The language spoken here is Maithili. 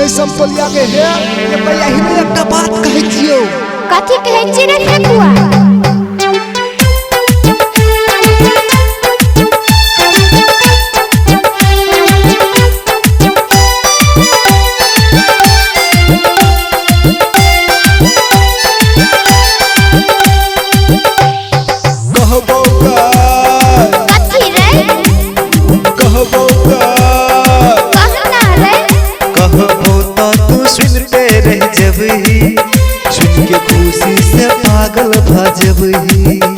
रे समतोलिया के हे ये भैया ही एकटा बात कहै छियौ। कथी कहै छी रे ठकुआ? कहबौ कथी रे? कहबौ कहना रे। कहबो तो तू सुनते रह जबही, सुन के खुशी से पागल भ जबही।